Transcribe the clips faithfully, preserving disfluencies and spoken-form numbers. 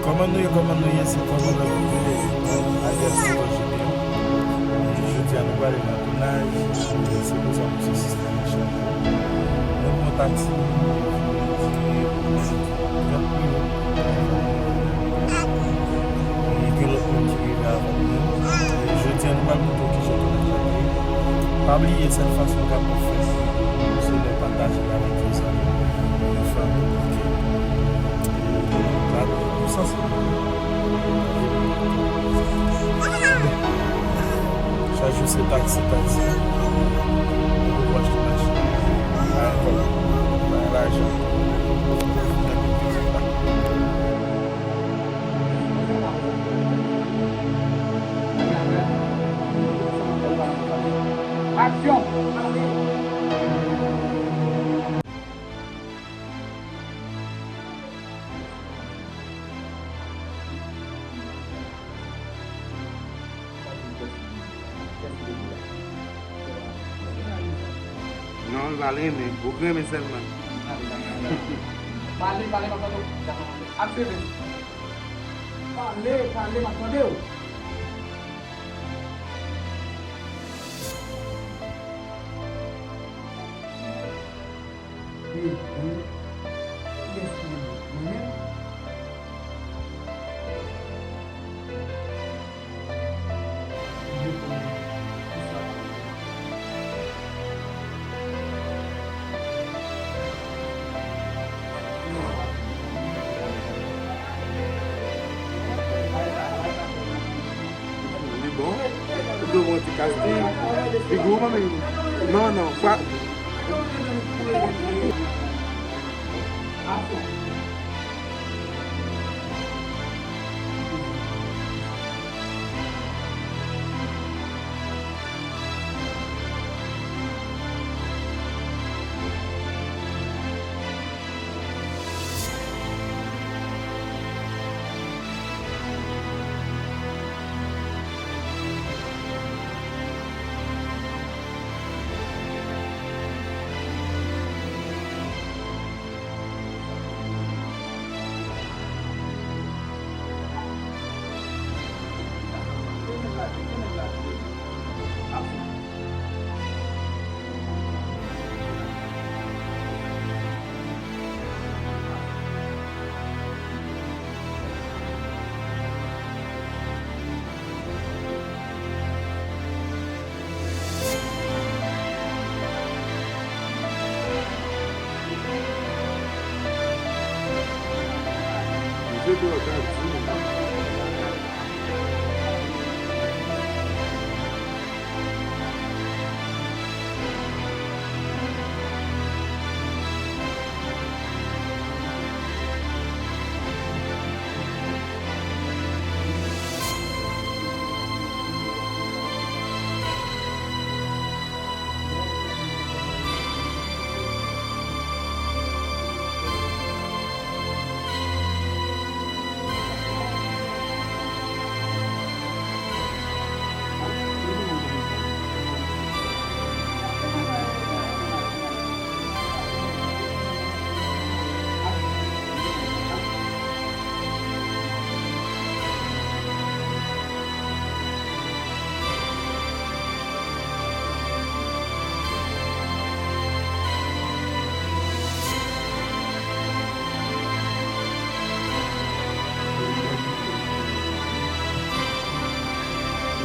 Kòman nou ye, kòman nou ye, se kòman nou ye, Alias Tonton Jimmy. E jodi a nou prale nan tounaj, e se konsa pou se sistèm nan chanje. Nou pran taksi, nou vin trant minit. E gen lòt moun ki rive avan nou. E jodi a nou pral montre w kijan tounaj la te ye. Pa bliye sèl fason w kapab fè, se lè w pataje avèk yon zanmi, yon fanmi, oke? E la, nou sanse. Chak jou se taksi, taksi. Ou poko achte machin. Pa gen kòb, pa gen lajan. Aksyon! Non, l pa renmen. Ou k renmen sèlman. Pale, pale, m ap tande w. Aksyon! Pale, pale, m ap tande w. Wi, wi. Kiyès ki renmen? Mwen menm? Mwen konn kisa. Li bon. Ou dwe pran ti kastèy. Li gwo, manmi. Non, non, pa.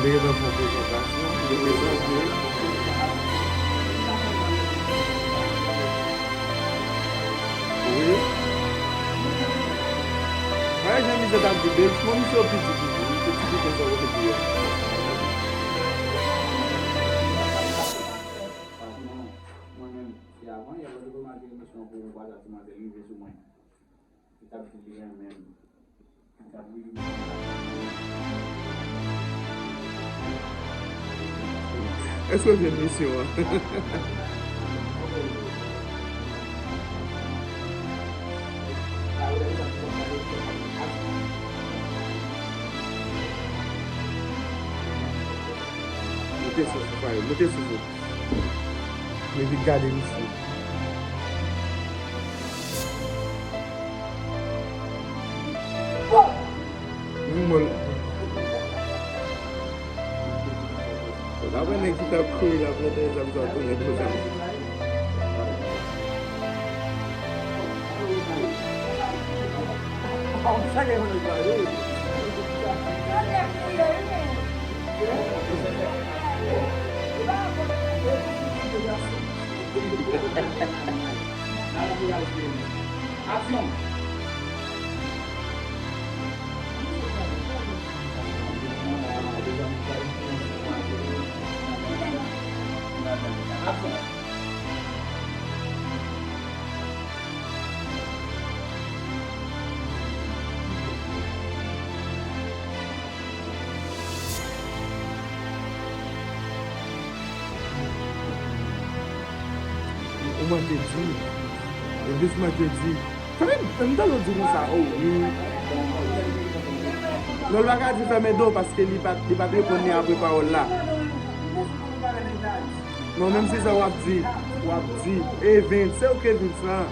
Li gentan fè yon prezantasyon, li prezante. Wi. Gade jan mizè t ap di, Benchman, misye yo piti toujou, wi, se ti pito sa yo te di a. Mwen menm, se avan yè, lè m te remake emisyon pou yon pwazan ti manzè rive sou mwen. Li t ap di li renmen m. Èske w jwenn misyon an? Moute souf ou, Fayo, moute souf ou. Epi gade misye. Nèg ki t ap kouri la, pran tèt zam sa tounen konsa. Aksyon! Ou manke di. Elvis manke di. Fè m, fè m tande w di konsa, oh, wi. Non, l pa ka di fèmen do paske li pa t, li pa t reponn li apre pawòl la. Non, menm si sa w ap di, w ap di. Evens, se ou k Evens lan.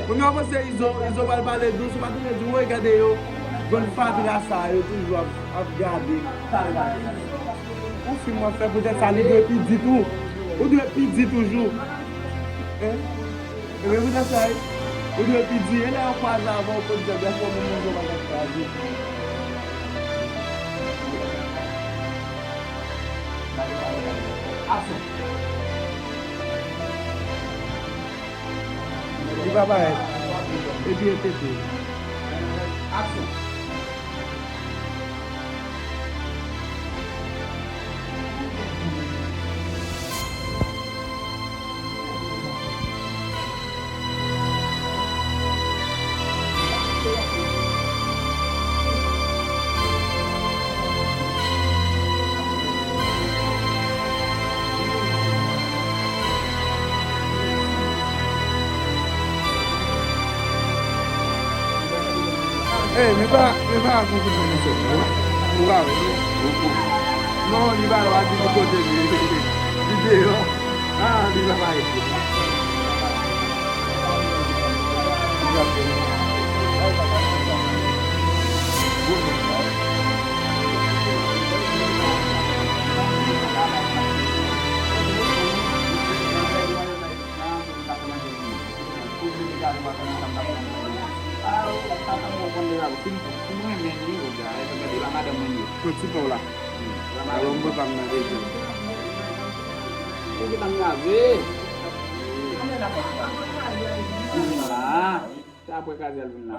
Premye w panse Izo, Izo pral pale dous, ou pa tande di, woy, gade yo. Bann fatra sa, yo toujou ap, ap gade. Yon fim w ap fè, poutèt sa, li dwe pi di tou. Ou dwe pi di toujou. Hein? Ebyen, poutèt sa, ou dwe pi di, e lè yo kwaze avè w, pou di, dèfwa, moun nan, yo pa t ap kwaze. Aksyon! Li pa parèt. Epi e pete. Aksyon! Ey, men pa, men pa fè kout men nan sèt, non. Ou pa wè, non. Non, li pa lwa di pou kote li. Li deyò. Ah, li pa parèt. Li pa fè. Mwen ti pa w la. Alò, m papa m nan rejyon. Ou gentan kraze. Vin la. Se apre kraze al vin la.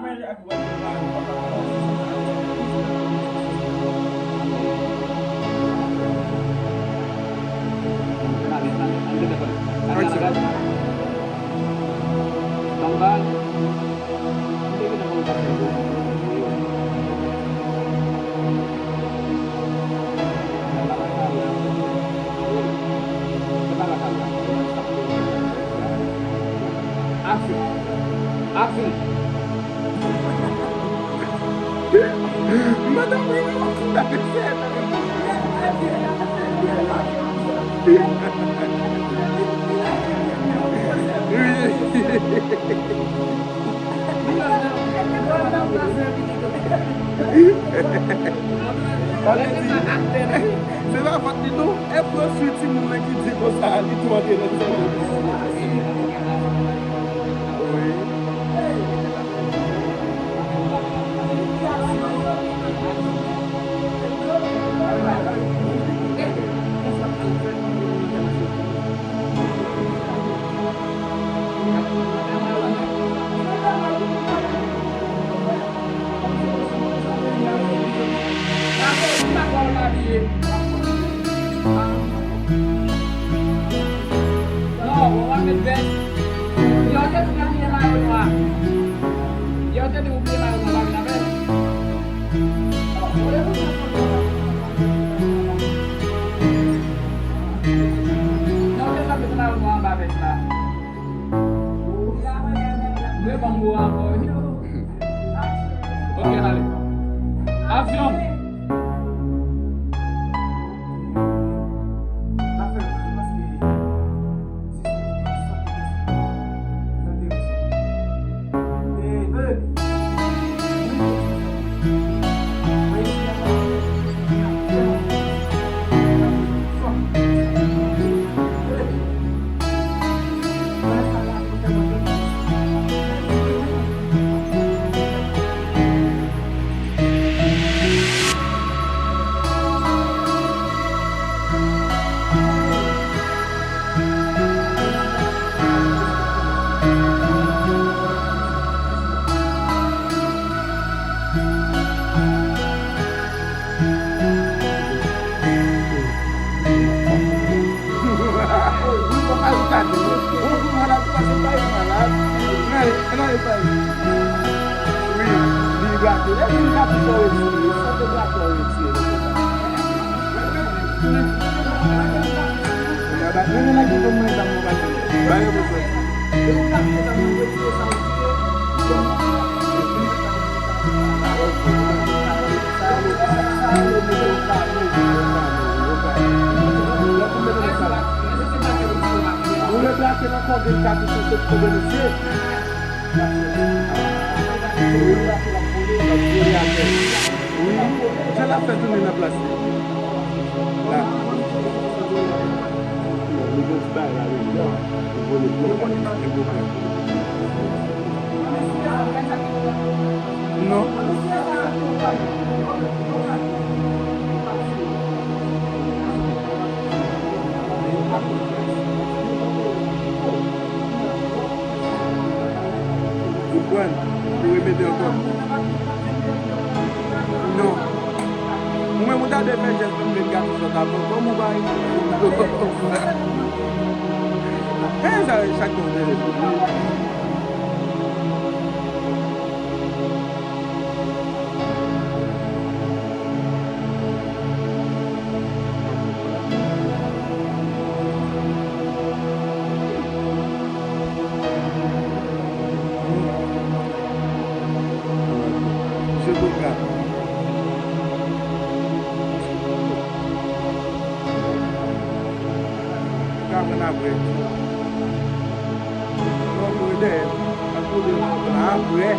Aksyon. Aksyon. Aksyon. Madanm Rino, w ap fout atè sèt. Wi. Sa vle di, se pa fòt li non, e François timoun nan ki di konsa, li tou antre nan timoun. Wi. Mwen ban m gwo rapò wi. Ok, ale. Aksyon! Wi, li brake. Epi li ka toujou retire. Sante brake retire. Ba yo bezwen. Ou le brake nan kò vin ka touche tout kou de mesye. Wi, jan l ap fè tounen nan plas li. La. Non, li gen ti bagay la, li vole byen. Non. Ou pran, ou remete ankò. Non. Ou menm ou ta dwe fè jès pou m met gate sòt la. Kòm ou bay. Hein, sa, chak tan ou te. Misye Boga. Ou ka pran apre. Non, kouri dèyè. Ap kouri apre.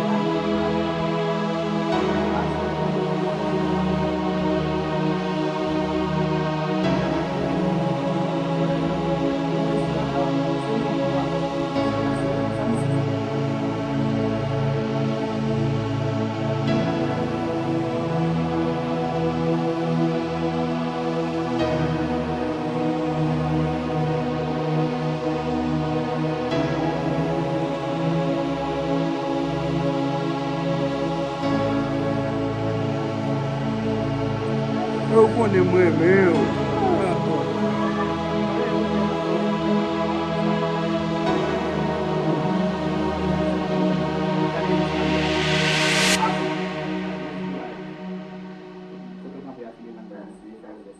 Ou konnen m renmen w.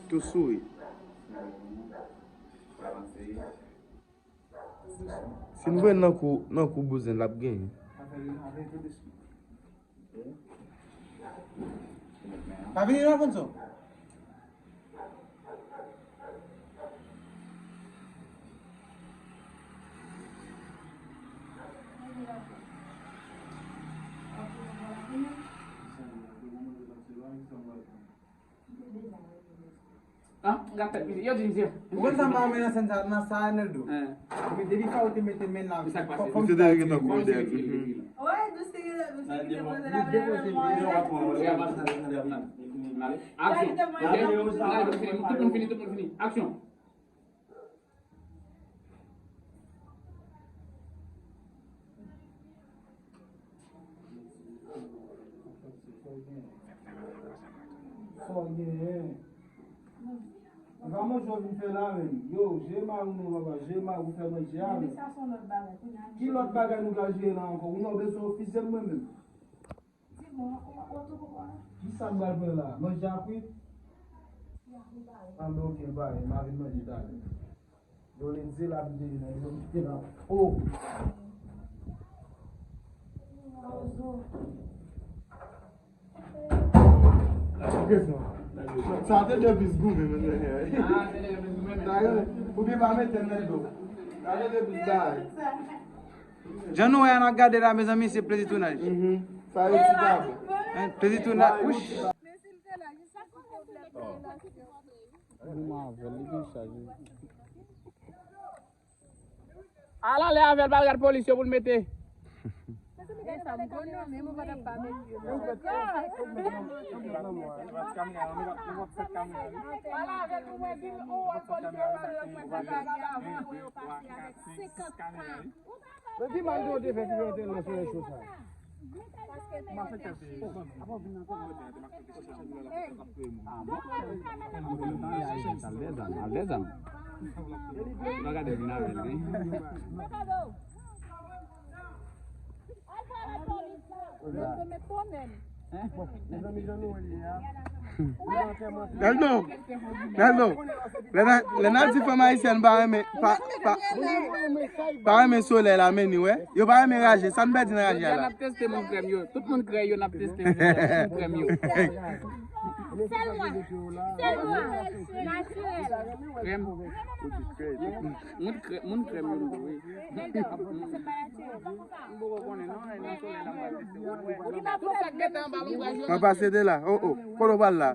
Tou souri. Si n voye l nan kou, nan kou bouzen, l ap genyen. Pa vini nan konn sa. Ah, m ka fè piti. Yo di m se. Ou konn sa m pa renmen nan sèn sa, nan sa, Arnaldo. Hein. Depi fwa ou te mete men la. Sa k pase? Misye te gentan kouri dèyè l. Wi, nou se gentan, nou se gentan poze la. Aksyon. Tout moun fini, tout moun fini. Aksyon. Sa w genyen? Sa w genyen? Anba manje w vin fè la menm. Yo, jere mari w non papa, jere mari w pou fè manje a menm. Ki lòt bagay nou pral jere la ankò? Ou non bezwen ofisye m mwen menm. Kisa m pral pran la? Manje a kwit? Anben oke, m pare, m a vin manje talè. Yo le di l ap vini nan yo kite la. Oh! Sa te devis goumen, mesye. Ou byen pa mete l nan do. Sa te devis bay. Jan nou wè a, n ap gade la, mezanmi, se plezi tounaj. Mhm. Sa yo ti tabou. Hein, plezi tounaj. Wouch. Ou mwen avè l, li gen chaj wi. Al ale avè l, pa al gad polis yo pou l mete. Men ki mal ke w te fè ki fè w te nan soulèy cho sa? Al dèzam, al dèzam. Pa gade vin avè l, wi. Naldo, Naldo, lè n a, lè n a di fanm ayisyèn pa renmen, pa, pa, pa renmen solèy la, men ni wè. Yo pa renmen raje, sa n pèdi nan raje a la. N ap teste moun krèm yo. Tout moun krèm yo, n ap teste yo. Moun krèm yo. Sèl mwen. Sèl mwen. Natirèl. Krèm. Moun krè-, moun krèm yo, wi. M poko konnen, non, e nan solèy la m pral teste. Tout sa k gentan anba lonbraj yo. Mwen pase de la. Oh, oh. Kote w pral la?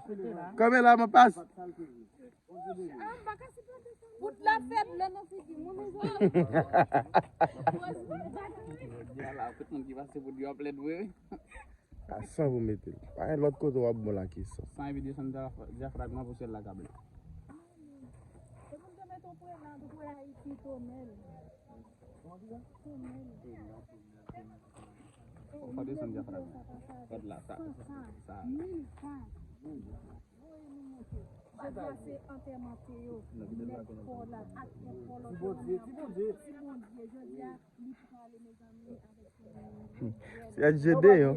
Kanpe la, mwen pase. Bout la fèt lè nan figi moun. Jodi a la, tout moun ki pase bout yo ap lèd vre. A san pou mete l. Pa gen lòt kote w ap bon la ki san. San epi desann dyaf-, dyafragma pou syèl la ka ble. E pou n te mete yon prelad pou Ayiti, Tonèl. Tonèl. Ou pa desann dyafragma. Gad la, sa, sa. Mil ka. Jodi a se antèman Teyo, nèg kò la ak yon kò lòt yo nan men. Ti Bondye, jodi a, li prale, mezanmi, avèk yon. Ti Bondye deyo.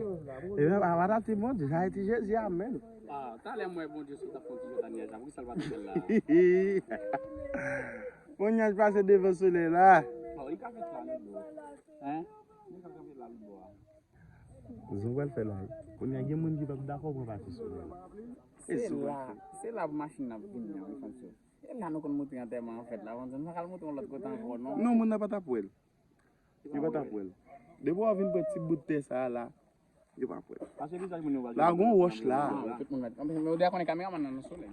E men, a, madam, ti Bondye, sa e ti Jezi a menm. Ah, talè m wè Bondye sot ap fè yon ti jwèt a nyaj la. Poukisa l pa t fè l la? Bon, nyaj pase devan solèy la. Oh, li ka fèt la, non, bro. Hein? Li ka fèt la, bro. Zon pral fè la. Kounye a gen moun ki p ap dakò pran pati solèy la. Se la, se la pou machin nan ap vini an, wi, fanm sou. E la nou konn moute antèman an fèt la, fanm sou. Nou pa ka al moute yon lòt kote ankò, non. Non, moun nan pa t ap wè l. Yo pa t ap wè l. Depi w vin pran ti bout tè sa a la, yo p ap wè l. Pase vizaj moun yo. La gon wòch la. Ah, tout moun mèt. Men ou deja konnen kameramann nan nan solèy.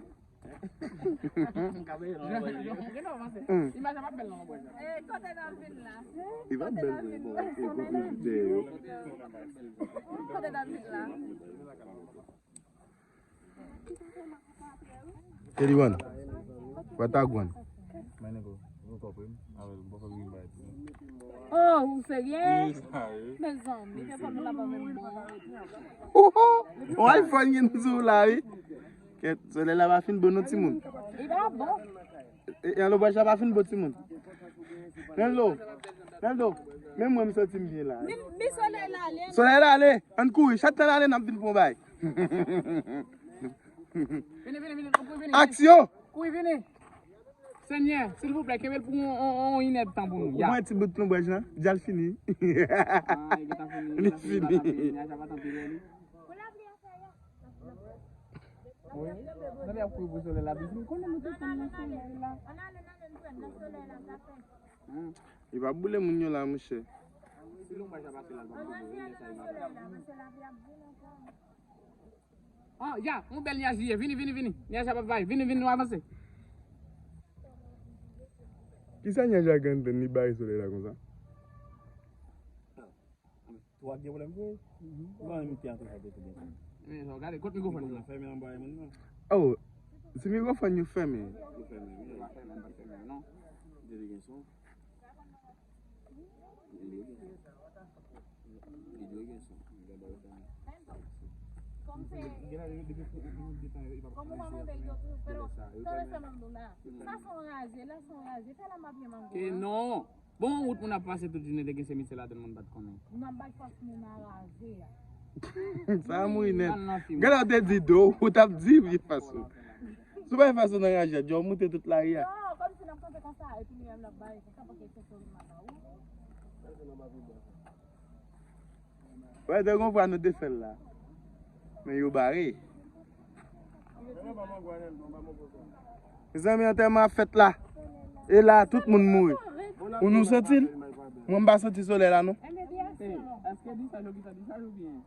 Imaj la pa bèl non, mwen. Eh, kote n ap vin la? Li pa bèl vre, bon, e kote dèyè yo. Kote n ap vin la? K D one. What a gwaan? Oh, ou serye? Mezanmi, te fò nou la pa menm bon. Oho! On iPhone gen sou la, wi. Kèt, solèy la pa fin bon non, timoun. Li pa bon. E, e, anlo bwaj la pa fin bon, timoun. Nanlo, Nanlo, men mwen m santi m byen la. Mi, mi solèy la ale. Solèy la ale, ann kouri, chat la ale, n ap vin pou yon bay. Vini, vini, vini, kouri vini. Aksyon! Kouri vini. Senyè, silvouplè, kenbe l pou yon, yon, yon inèdtan pou nou. Ou pran ti bout lonbraj lan, djal fini. Ah, li gentan fini, li gentan fini, li gentan fini, li gentan fini. Wi. Gade ap kouri pou solèy la, vin konnen nou te konn nan solèy la. Li pa boule moun yo la, monchè. Si lonbraj la pase la, l pa boule, lè sa li pa pase. Ah, ya, yon bèl nyaj li ye. Vini, vini, vini. Nyaj la p ap vay. Vini, vini, nou avanse. Kisa nyaj la gen antann li bare solèy la konsa? Twa gen pwoblèm vre. Ou pa menm ki antre sa te tou byen. Men sa w gade kot mikwofòn nan. Fèmen anba e moun nan. Oh, se mikwofòn yo fèmen. Yo fèmen, wi, yo pa fèmen, pa fèmen, non. Depi gen son. Li dwe gen son. Li dwe gen son. Gade w fèmen. Kòm se, kòm ou pa monte yo tou, fè l, fè l fè manm nou la. Sa se yon raje, la se yon raje. Fè la m ap gen manm. E non. Bon, wout moun ap pase tout jounen, te gen se misye ladann moun pa t konnen. N ap bay fòs moun a raje a. Sa mouri nèt. Gade w te di do, ou t ap di vye fason. Sou bay fason nan raje a, djòl moute tout lari a. Non, kòmsi n ap kanpe konsa, epi nou menm n ap bay konsa, paske se sou moun la ou. Wè, te gon fwa nou te fè l la. Men yo bare. Mezanmi, antèman ap fèt la. E la, tout moun mouri. Ou nou santi l? Mwen, m pa santi solèy la, non. Èske di sa, Jokita, di sa, oubyen?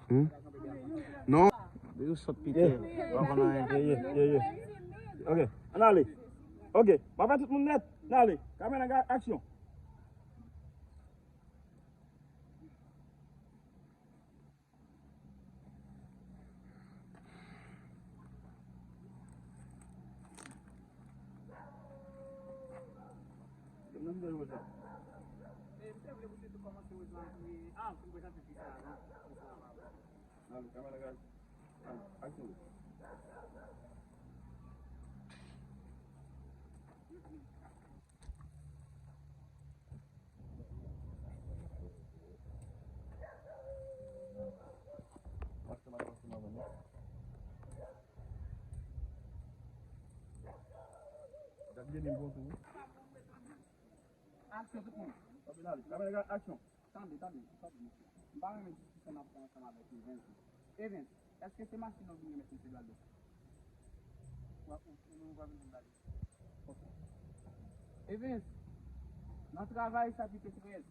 Hmm? Non. Yo sot pite. Yeah. Pa konn anyen. Yeah, yeah, yeah, yeah. Ok, ann ale. Ok, m ap fè tout moun nèt. Ann ale. Kamera, aksyon. Aksyon, tout moun. Kamera, aksyon. Tande, tande, tande, mesye. M pa renmen diskisyon n ap fè ansanm avèk Evens. Evens, èske se machin nan w vin remèt mesye Valdo? Ou, ou, ou, ou pa vin pou m gade. Ok. Evens, nan Travay chapit trèz.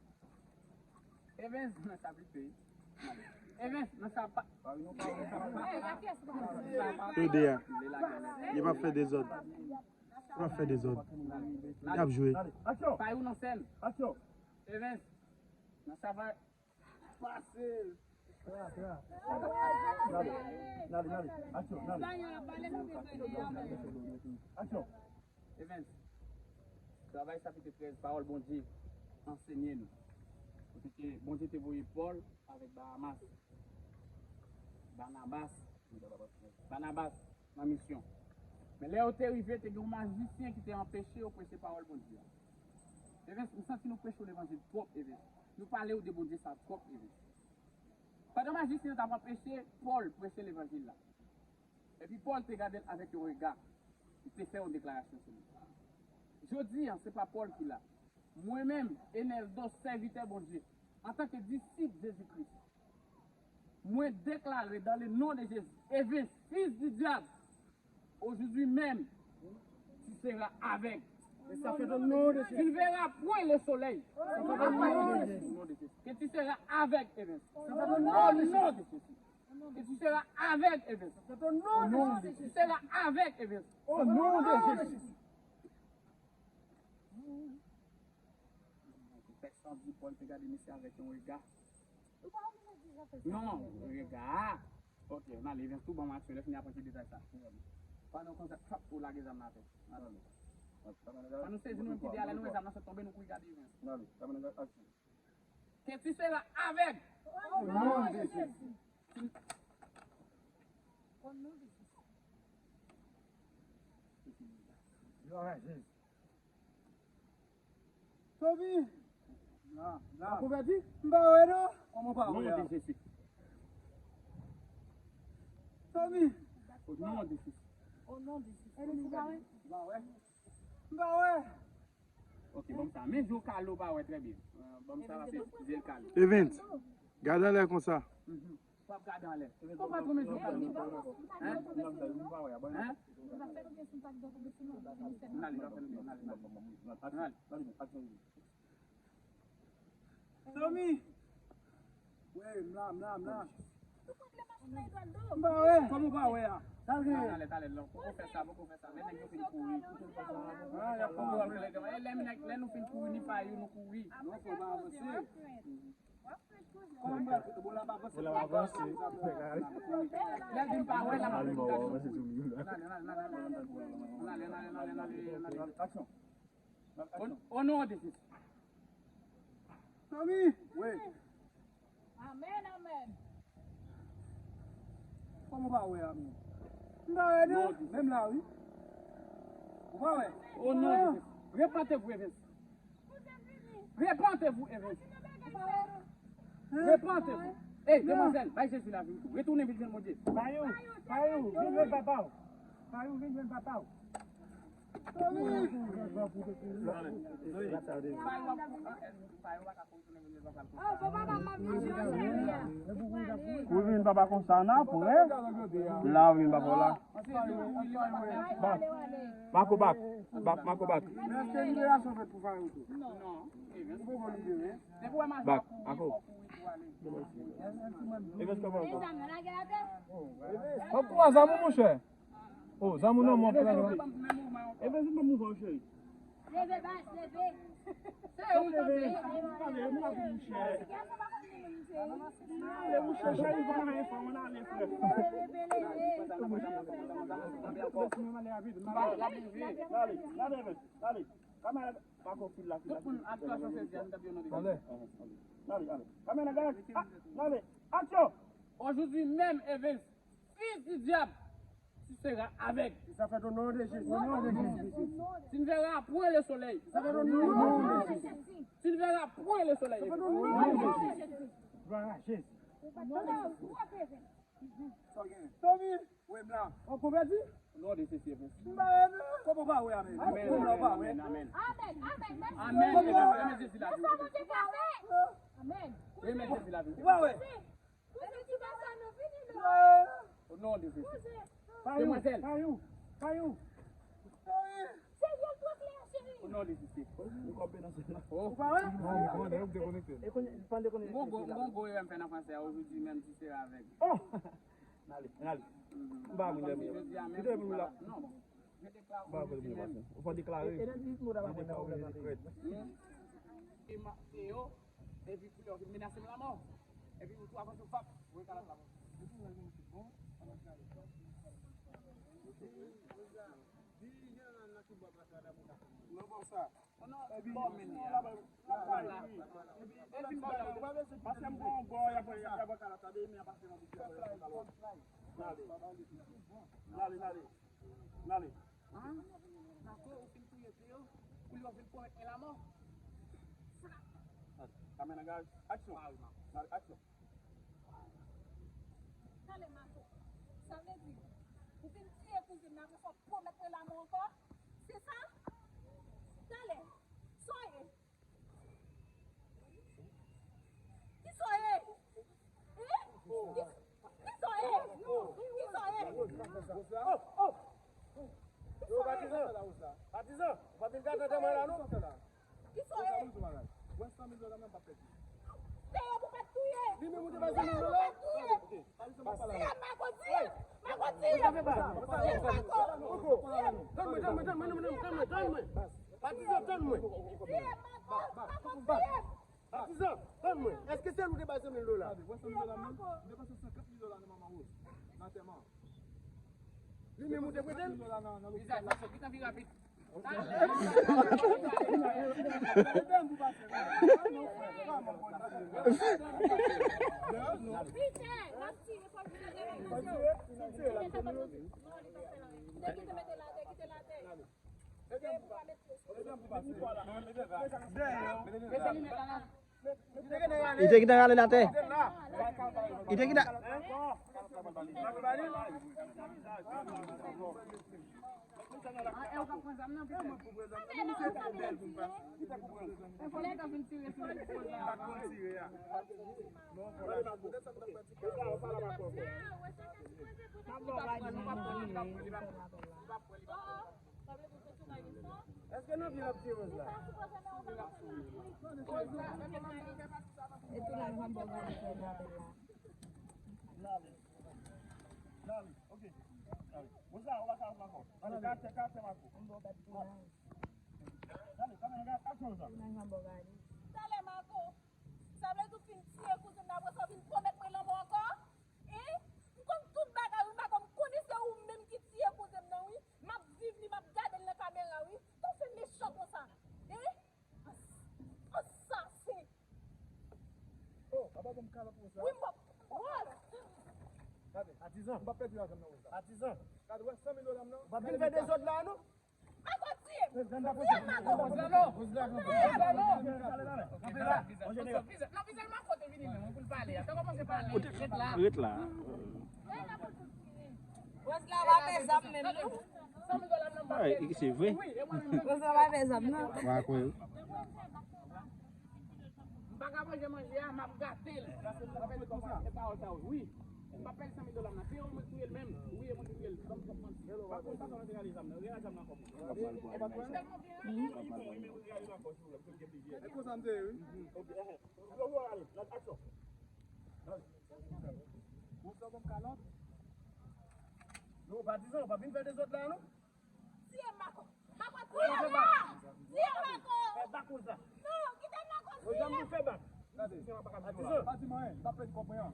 Evens, nan chapit trèz. Evens, nan chapit. Yo de a. Yo p ap fè dezòd. Yo p ap fè dezòd. Y ap jwe. Fayou nan sèn. Evens, nan chapit. Pase. Nale, nale. Aksyon, nale. Aksyon. Evens, Travay chapit trèz, pawòl Bondye ansenye nou. Kote ke Bondye te voye Pòl avèk Baramas. Banabas. Banabas nan misyon. Men lè yo te rive, te gen yon majisyen ki te anpeche yo preche pawòl Bondye a. Evens, m santi nou preche w levanjil twòp, Evens. Nou pale w de Bondye sa twòp, Evens. Pandan majisyen an t ap anpeche Pòl preche levanjil la, epi Pòl te gade l avèk yon rega, li te fè yon deklarasyon sou li. Jodi a, se pa Pòl ki la. Mwen menm, Enèldo, sèvitè Bondye, antanke disip Jezikri, mwen deklare dans le nom de Jésus, Evens, fils du diable, aujourd'hui même, tu seras aveugle. Et ça fait au nom de Jésus. Tu ne verras point le soleil. Ça fait au nom de Jésus. Que tu seras aveugle, Evens. Ça fait au nom de Jésus. Que tu seras aveugle, Evens. Ça fait au nom de Jésus. Tu seras aveugle, Evens. Au nom de Jésus. Pèsonn di Pòl te gade mesye avèk yon rega. Ou pa oblije di sa, pèsonn. Non, rega a. Ok, ann ale, Evens, tou ban m aksyon, lè fini apre ti detay sa. Pandan konsa, trap, ou lage zam nan atè. Ann ale. Ann nou sezi nou menm ki de a, lè nou wè zam nan sot tonbe, nou kouri gade Evens. Ann ale, kamera, aksyon. Que tu seras aveugle. Au nom de Jésus. Au nom de Jésus. Gloire à Jésus. Tommy! La, la. Ou konvèti? M pa wè non. Kòman w pa wè a? Non, de Jezi. Tommy! O non de Jezi. O non de Jezi. Ou pa wè? M pa wè. M pa wè. Ok, ban m sa. Men je w kale, w pa wè trè byen. Euh, ban m sa, paske je l kale. Evens, gade anlè konsa. Mhm. W ap gade anlè. Kòman patwon men je w kale? Hein? Hein? N ale, n ale, n ale, n ale. N ale. Tommy! Wi, m la, m la, m la. M pa wè. Kòman w pa wè a? Sa l gen? Talè, talè, talè, poko fè sa, poko fè sa. Lè nèg yo fin kouri. Ah, y ap kouri. Lè, lè, lè nou fin kouri, ni pa yo, nou kouri. Non, fò n avanse. Kòman m pral kouri? Bon, l ap avanse. Bon, l ap avanse. Lè l di m pa wè, l ap avanse. N ale, n ale, n ale, n ale, n ale, n ale, n ale, n ale, n ale, n ale, n ale. Aksyon. O, o non de Jezi. Tommy! Wi. Amèn, amèn. Kòman w pa wè a, men? M pa wè non. Menm la, wi. Ou pa wè? O non de Jezi. Repentez-vous, Evens. Repentez-vous, Evens. Repentez-vous. Ey, demwazèl, bay Jezi lavi w tou. Retounen vin jwenn Bondye. Payou, Payou, vin jwenn papa w. Payou, vin jwenn papa w. Ou vin papa konsa nan apre. La ou vin papa la. Bak. Mako bak. Bak, Mako bak. Èske liberasyon fèt pou Fayoun tou? Non. Ou poko libere? Bak, Mako. Evens kòman ankò? Kòb twa zam ou monchè. Oh, zam ou nan men w. Evens ou pa mouvan cheri. Leve bas, leve. Se ou leve. Ale, monchè. Ale, monchè, cheri, pa nan enfò, mwen ale, frè. Leve, leve. Dale, dale, Evens, dale. Kamera, pa kon fil la, fil la. Tout moun ap pran chans, se jan n t ap yo nan devan. Dale, dale. Kamera, dale. Ah, dale. Aksyon! Aujourd'hui même, Evens, fils du diable, tu seras aveugle. Ça fait au nom de Jésus. Au nom de Jésus. Tu ne verras point le soleil. Ça fait au nom de Jésus. Tu ne verras point le soleil. Ça fait au nom de Jésus. Gloire à Jésus. Sa w genyen? Tommy! Wi, m la. Ou konvèti? Non, de se se bon. M pa wè non. Kòman w pa wè, amèn? Amen, amen, amen, amen. Amen, amen. Mèsi Jezi la. Amen. Remèt Jezi la. Ou pa wè? Ou pa wè? O non de Jezi. Demwazèl. Kayou, kayou. O non de Jezi. Ou pa wè? Mwen gon gwo erè m fè nan fransè a, aujourd'hui même tu seras aveugle. Oh! N ale, n ale. M pa moun dèmye. Kite epi m la. M pa moun dèmye pase. Ou fò deklare. Deklare ou dekrèt. E ma- e yo, epi pou yo vin menase m lanmò. Epi m tou avanse w pap. Voye kalòt la. Non, bon sa. Epi, paske m gon bò, y ap, y ap wè kalòt la, men y ap pase nan bouch yo. N ale. N ale, n ale. N ale. Mako, ou fin touye Teo, pou li w vin pwomèt mwen lanmò. Kamera, aksyon. N ale, aksyon. Talè, Mako. Sa vle di, ou fin tiye kouzen m nan, apre sa w pwomèt mwen lanmò ankò? Se sa? Talè, sa w ye? Kisa w ye? Hein? Ki- kisa w ye? Kisa w ye? Oh, oh. Yo, patizan, patizan, ou pa vin gade andeman la, non? Kisa w ye? Wè san mil dola m ap pèdi. Teo pou pa t touye. Li menm ou te ba san mil dola? Patizan, pa pale avè m. Mako tiye. Mako tiye. Tiye Mako. Tann mwen, tann mwen, tann mwen, tann mwen, tann mwen. Patizan, tann mwen. Tiye Mako. Mako tiye. Patizan, tann mwen. Èske se li ou te ba san mil dola? Gade, wè san mil dola m nan? M te pase senkant mil dola nan Manman Rose nan antèman an. Li menm ou te prete l? Senkant mil dola nan, nan lopital la. Vizaj Mako, ki t anvi rapid. Li te gentan rale l atè. Li te gentan. Èske nan vi l ap tiye Roz la? E tou la, nou pa bò gade fè l apèl la. N ale. N ale. Ok. N ale. Roz la, ou pa ka ankò. N ale, karatè, karatè Mako. N ale, kamera, aksyon Roz la. Talè Mako. Sa vle di w fin tiye kouzen m nan, apre sa w vin pwomèt mwen lanmò ankò? Hein? M konn tout bagay, wi, Mako, m konnen se ou menm ki tiye kouzen m nan, wi. M ap viv li, m ap gade l nan kamera, wi. Tou fin mechan konsa. Hein? As-, asasen. Oh, papa, bon, kalòt Roz la. Wi, m ap, Roz. Gade, patizan. M p ap pèdi lajan m nan Roz la. Patizan. Gade, wè san mil dola m nan. Ou p ap vin fè dezòd la, non? Mako tiye m. Tiye m, Mako. Roz la non. Roz la non. Roz la non. Vizaj Mako te vini menm, pou l pale. Ap kòmanse pale. Ret la. Ret la. Roz la pa fè zam menm, non. Ay, se vre. Ou sa pa fè zam nan. Wa kwè. M pa ka manje manje a, m ap gate l. Paske m ap fè kòman e pawòl sa yo. Wi. M pa pèdi san mil dola m nan. Se yo mwen ki touye l menm. Wi, e mwen ki touye l. Ban m twòp manti. Pa konn sa sa mwen te rale zam nan. Rale zam nan kòman. E pa konn. Li bon, wi, men rale nan kòs ou la. Mwen te gen plizyè. E konsa m te ye, wi. Ok, ehe. Yo, yo, ale. Nan aksyon. Ou sa ban m kalòt? Non, patizan, ou pa vin fè dezòd la, non? Tiye Mako. Mako, tiye la! Tiye Mako! Fè bak konsa. Non, kite Mako tiye. Ou janm nou fè bak. Gade. Patizan. Pa di mwen, m pa pèdi kòb mwen an.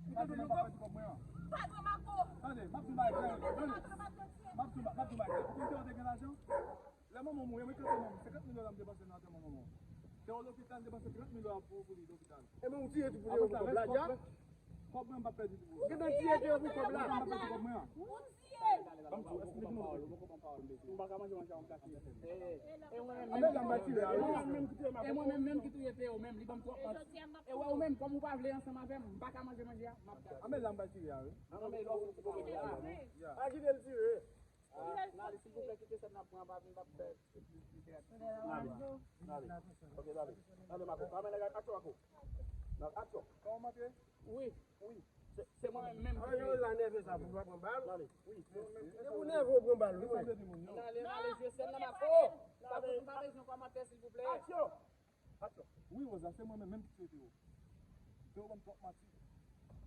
Ou te di nou kòb? Pa di mwen, m pa pèdi kòb mwen an. Pa di Mako. Tande, m ap di bagay. Tande. M ap di bagay. Ou konn te gen lajan? Lè manman w mouri, mwen kante manman m, senkant mil dola m depanse nan antèman manman w. Te w lopital, m depanse trant mil dola pou, pou li lopital. Ebyen, ou tiye tou pou te yo pou kòb la, dja? Kòb mwen, m pa pèdi tou. Ou gentan tiye te yo pou kòb la? Mwen, m pa pèdi kòb mwen an. Ou tiye! Ban m di w, esplike nou pawòl, ou poko pran pawòl, mesye. M pa ka manje manje a, m ka tiye. E mwen menm, e mwen menm ki touye Mako. E mwen menm menm ki touye Teo menm, li ban m twòp manti. E wè ou menm, kòm ou pa vle ansanm avè m, m pa ka manje manje a, m ap gate. Anben la m pral tire a, wi. Anben lè w fin koupe manje a. Pa kite l tire. Nali, silvouplè, kite sèn nan pran, pa vin, pa fè plis literati. Nali, Nali. Ok, Nali. Nali, Mako. Kamera, aksyon, Mako. Nali, aksyon. Kòman mante? Wi, wi. Se, se mwen menm menm ki. An, yo la nève sa pou pa pran bal. Nali, wi. Se ou nève ou pran bal, wi. Nali, Nali, jwe sèn nan, Mako. Pa bezwen, pa bezwen kòmantè, silvouplè. Aksyon. Aksyon. Wi, Rosa, se mwen menm menm ki tiye Teo. Teo ban m twòp manti.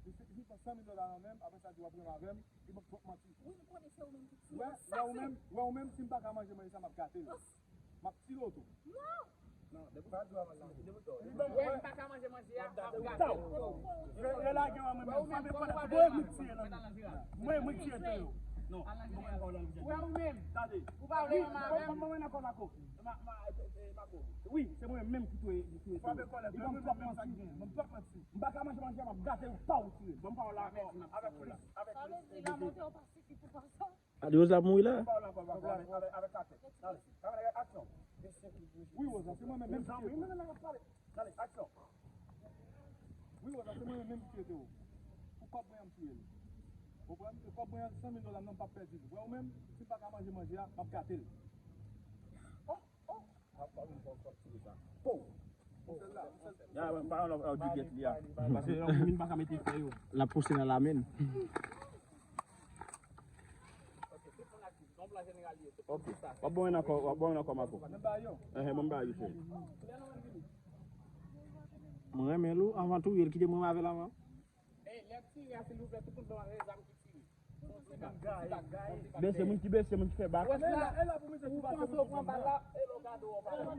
Li fin pran san mil dola nan men m, apre sa di w ap renmen avè m, li ban m twòp manti. Wi, m konnen se ou menm ki tiye. Wè, wè ou menm, wè ou menm, si m pa ka manje manje sa, m ap gate l. M ap tire w tou. Non! Non, depi w pa di w a manje, depi w tò. Li ban m, wè, m pa ka manje manje a, m ap gate l. Re, relage w a mwen menm, frape kòlèt, mwen mwen tiye nan men. Mwen mwen tiye Teo. Non, mwen mwen kòlèt. Wè ou menm. Tande. Ou pa vle renmen avè m. Mwen mwen nan kò Mako. Ma, ma, e, e, Mako. Wi, se mwen menm ki touye, ki touye Teo. Li ban m twòp manti. Ban m twòp manti. M pa ka manje manje a, m ap gate l, pa w tire. Ban m pawòl la ankò. Avèk plis, avèk plis. Sa vle di la monte w pa sifi pou pa sa. Adios ap mouri la. Ban m pawòl la ankò, Mako, avèk, avèk, avèk atè. Dale. Kamera, aksyon. Wi, Rosa, se mwen menm menm ki tiye Teo. Dale, aksyon. Wi, Rosa, se mwen menm menm ki tiye Teo. Pou kòb mwen an m touye l. Konprann? E kòb mwen an, san mil dola m nan, m p ap pèdi l. Wè ou menm, si m pa ka manje manje a, m ap gate l. Oh, oh. Ya, mwen pa yon lòt djigèt li a. Se yon moun pa ka mete fè yo. L ap pouse nan lamen. Ok. W ap bon nan kò, w ap bon nan kò Mako. Enhen, mwen ba yo fè. Mwen renmen l wi, anvan touye l, kite mwen avè l anvan. Bese moun ki bese, moun ki fè bak. Ou panse ou pran bal la, e lè w gade w pa pran.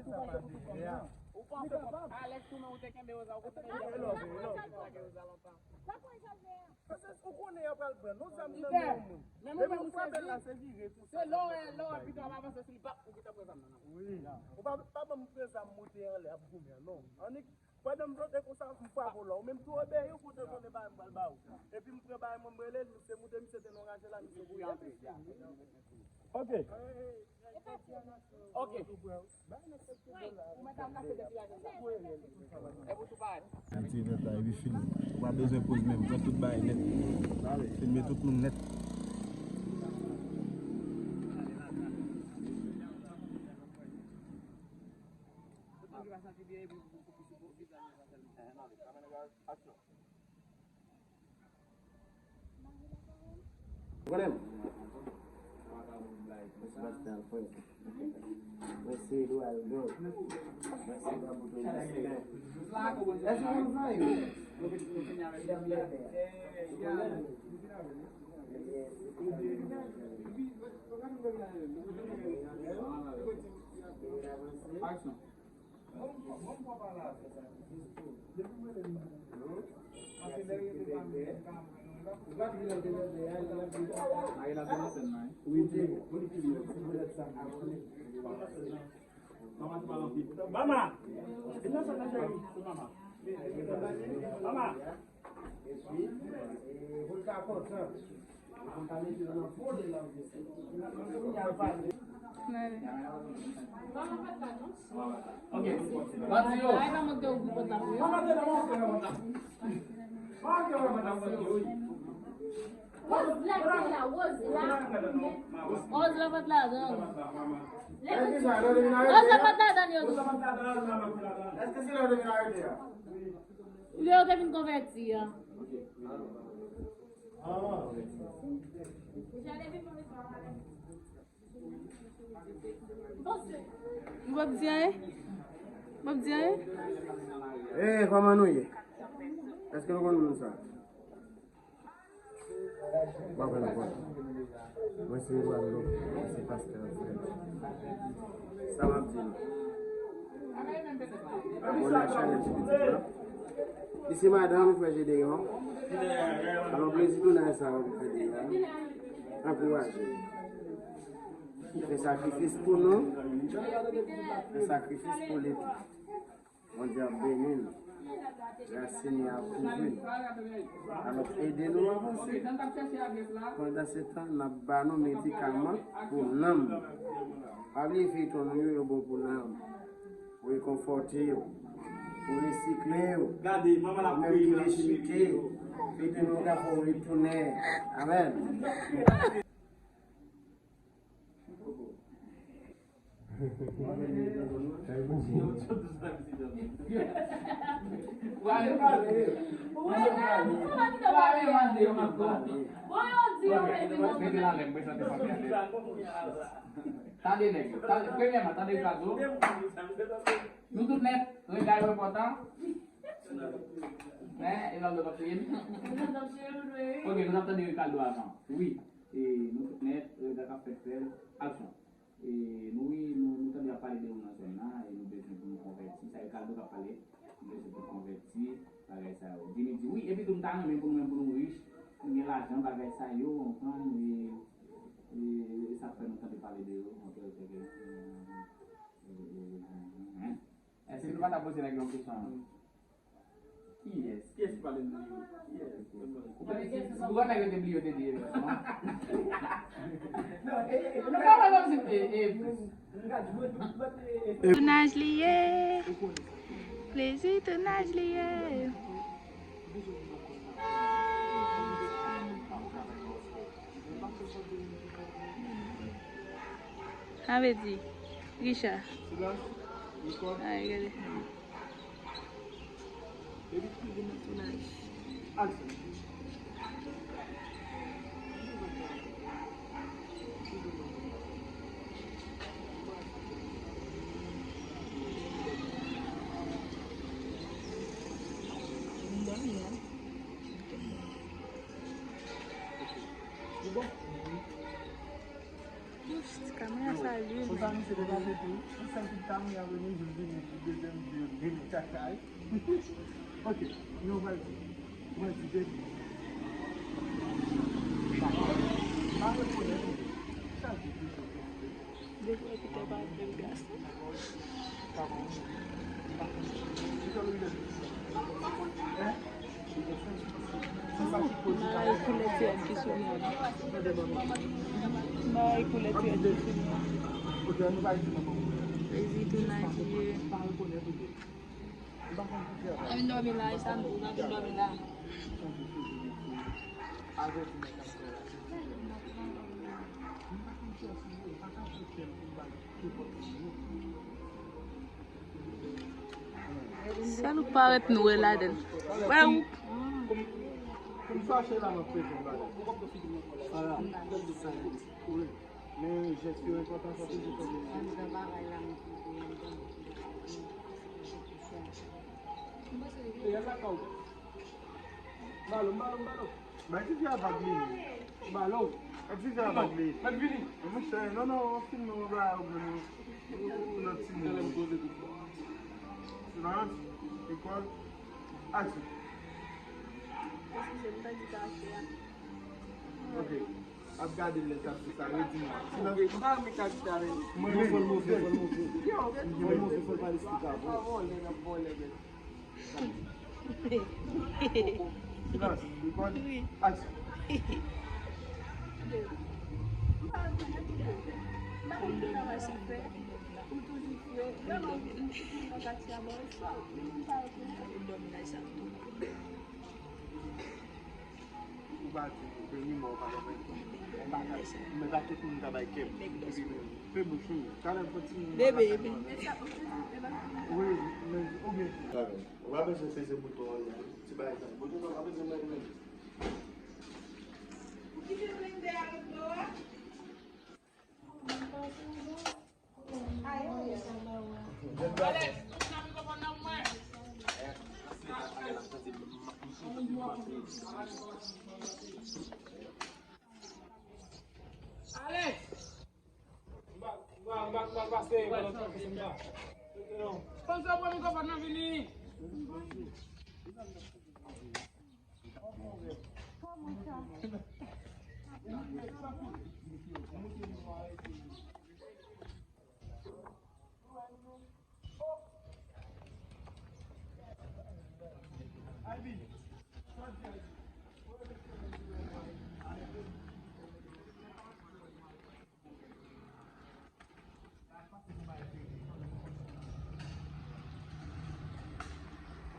Ou panse w pran. Alex, ou menm ou te kenbe Rosa, ou konn te kenbe Rosa lontan. Paske ou konnen y ap al pran non zam nan men yon moun. Depi ou frape l la, se vire tou. Se lè w wè, lè w wè pito ap avanse sou li, bap, ou gentan pran zam nan nan men. Wi. Ou pa, pa ban m pran zam, moute anlè ap goumen an, non. Annik, pandan m flote konsa, m frape w la. Ou menm tou obeye, ou kote konnen bagay m pral ba ou. Epi m pran bagay mwen, m rele l, misye moute, misye te nan raje la, misye kouri antre. Ok. Ok. Nan ti event la, epi fini. Ou pa bezwen poz menm, pran tout bagay nèt. Filme tout moun nèt. Aksyon. Ou konnen m? Mèsi Pascal, frè. Mèsi Edouard, bro. Mèsi Baboutou, mèsi. Èske nou fè yo? Aksyon. Mama! Mama! Woz la ki la, woz la. Woz la pa t ladan. Woz la pa t ladan yo tou. Lè yo te vin konvèti a. Ou p ap di anyen? Ou p ap di anyen? Eh, kòman nou ye? Èske nou konn moun sa? Mwen konn, mwen konn. Mwen se Eduardo, mwen se pastè Alfred. Sa m ap di nou? Abòne ak chanèl ti pitit la. Li se madanm frè Jedeyon. Alò, plezi tounen sa w ap fè deja. Ankouraje. Fè sakrifis pou nou. Fè sakrifis pou li tou. Bondye ap beni n. Gras Senyè a kouvri n. Alò, ede nou avanse. Pandan se tan, n ap ba nou medikaman pou nanm. Pa bliye feyton nou yo, yo bon pou nanm. Pou rekonfòte yo. Pou resikle yo. Ou menm ki dechike, feyton nou ka fè w retounen. Amèn. Tande nèg yo. Tande, premyèman, tande fraz yo. Nou tout nèt, rega yo enpòtan. Men, e lòt yo p ap touye n. Ok, nou t ap tande Ricardo avan. Wi, e nou tout nèt, rega k ap fèt fè l. Aksyon. E nou, wi, nou, nou tande y ap pale de ou nan zòn nan, e nou bezwen pou nou konvèti. Sa Ricardo k ap pale, nou bezwen pou nou konvèti, bagay sa yo. Jimmy di, wi, epi tou m ta renmen pou nou menm, pou nou rich, nou gen lajan, bagay sa yo, w konprann, e, e, e sa k fè nou tande pale de ou, antre, antre, antre, antre, antre. Èske nou pa ta poze nèg yo yon kesyon? Kiyès? Kiyès ki pale de li? Kiyès? Ou konnen nèg yo te bliye yo te di evanjil, non? Nou pa wè kòmsi, e, e, Tounaj li ye. Plezi tounaj li ye. Sa vle di, Richard. Ay, gade. Tounaj. Kamera sa alime. Konsa misye te pase tou. Yon sèl kout kamera vini, jis vini, dezyèm di yo vini tchatchay. Ok, nou pral di. Mwen di depi. Pa reponn. Sa di depi. Depi ekitè pa bèl gason. Mari koulè ti èd ki sou mwen. Mari koulè ti èd ki sou mwen. Plezi tounaj li ye. Ann vin dòmi la, e sa m di, ann vin dòmi la. Sèl ou k parèt nou wè ladan l. Wè ou. Kòm sa se la m ap peze yon bagay. Sa la. Wi. Men jès yo enpòtan sa toujou fè. E yal lakay ou. Balo, balo, balo. Bay ti fi a vag li. Balo. Bay ti fi a vag li. Mèt vini. Monchè, non, non, an filme yon bagay ou menm. Ou nan ti moun. Silans. Lekòl. Aksyon. Eskize m, pa di karaktè a. Ok. Ap gade lè l t ap fè sa, redi m. Silans. M pa renmen karaktè a menm. Mwen menm. Fò l move, fò l move. Yo. Fò l move, fò l pale sou ta. Ap vòlè, ap vòlè, men. Silans, lekòl. Aksyon. Ba di, vini mò pa konprann. Bagay sa. Men pa tout moun ka bay kèm. Fè bouch ou. Talè fò ti moun. Bebe, bebe. Wi, men oubyen. Ou pa bezwen peze bouton an non. Ti bagay sa. Bouton an pa bezwen mèt men. Ou kite blendè a nan dlo a? Alex, touch nan mikwofòn nan pou mwen. Alex! Sponsor, pran mikwofòn nan, vini.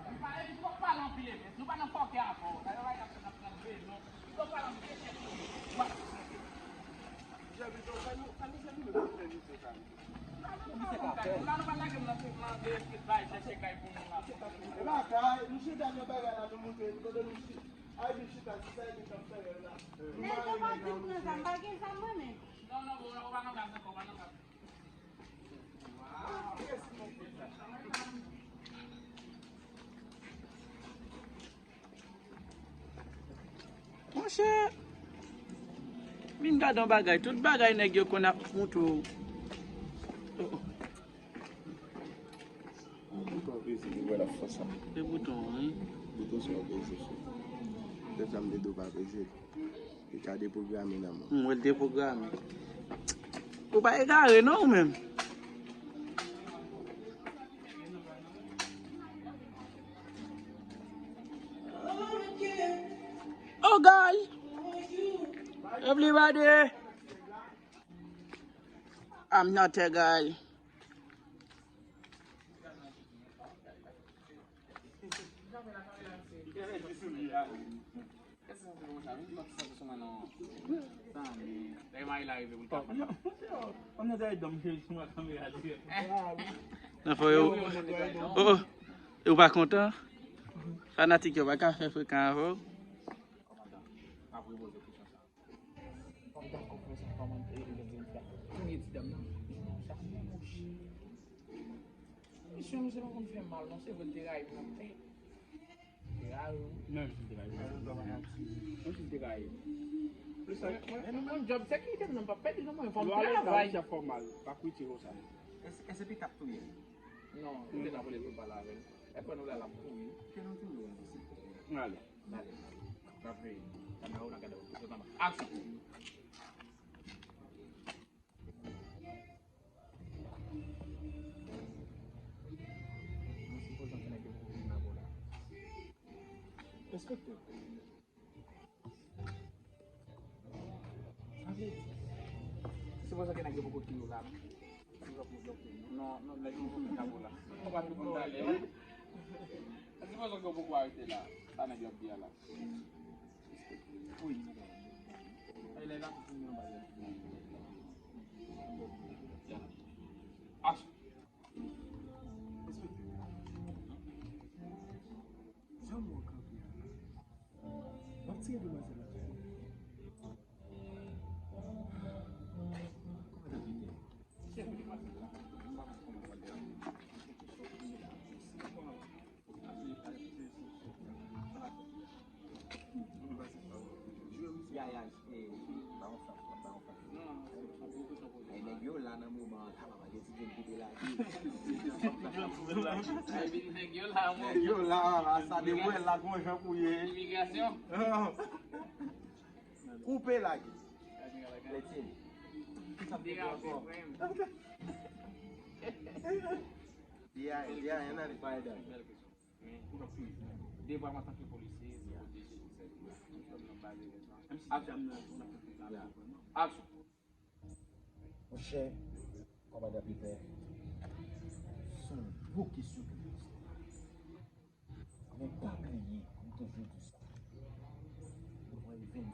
Nou pa, nou pa pale anpil, Evens. Nou pa nan fòkè avè w. Dayè, bagay k ap fèt ap nan bezwen. Nou pa pale anpil, Evens. La, nou pa lage m nan segman de eski bay chèche kay pou nou la. E pa kay, nou chita nan bagay la, nou moute, nou kote nou chita. Ay, nou chita, se sa Evens ap fè la. Nèg yo pa vin pran zam, pa gen zam mwen menm. Non, non, bon, ou pa nan gaz ankò, ou pa nan gaz. Monchè, vin gade yon bagay. Tout bagay nèg yo konn ap moutre w. Oh, oh. Bouton peze, li wè l ap fè sa. Se bouton an, wi. Bouton sa w peze sou. Lè sa m te di w pa peze l. Li ka deprograme nan men w. M wè l deprograme. Ou pa egare non ou menm. Oh God! Everybody! I'm not a guy. Nan fò yo. Oh, oh. Ou pa kontan? Fanatik yo pa ka fè frekan avè w. Kòm dakò pou sa, kòman, e, e, e, e, kounye ti dam nan, sa se yon bouch. Misye, misye pa konn fè mal, non, se vre, l te rayi m nan tèt. Te rayi m. Non, misye te rayi m. Misye te rayi m. Mwen, mwen, mwen, job sekirite m nan pa pèdi, non, mwen, fò m travay. Lwa legal, misye ap fè w mal, pa kwite konsa. Èske, èske Pita ap touye l? Non, li te nan voye pou l pale avè l. Èske nou la, l ap kouri? Ke nou touye l, silvouplè. Mwen ale. N ale, n ale. N ap veye. Kamera w nan gade w. Aksyon! Mwen sipoze gen nèg yo pou vin nan bola. Enspektè. Sa vle di, sipoze gen nèg yo poko touye w la, non? Non, non, nèg yo poko touye w la. Ou pa t konn talè. Sipoze gen poko arete la. Sa nèg yo ap di a la. Wi. Ay, lè la pou fini anba lè. Aksyon. Enspektè. Jan w kanpe a la. W ap tire demwazèl la tou. Kòman w ap pite? Chèf demwazèl la. M pa konn kòman w ap pite. Ya, ya, eh, ba yon fas, ba yon fas. Ay, nèg yo la nan moman an, ta papa gen ti grenn kote lage. Ay, vin nèg yo la, mwen. Nèg yo la, la, sa de wè la, gon jan pou ye. Imigrasyon. Koupe lage. Kretyen. Ki sa m te di ankò? Di a, di a, ann ale. Men, pou nou fini, devwa m antanke polisye, se pwoteje, se sèvi. Aksyon. Aksyon. Monchè, kòmandan Pita, se yon bon kesyon ke w poze. Men pa bliye, m toujou di sa. Devan Evens,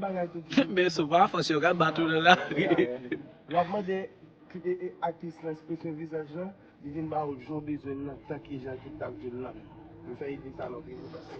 bagay tou ki. Men sou pa fòs yo ka bat ou nan lari. W ap mande ki- e- e- aktris lan ekspresyon vizaj lan, li vin ba ou jan w bezwen l nan, tanki jan ki t ap jwe l lan. M fè ide sa nan premye paske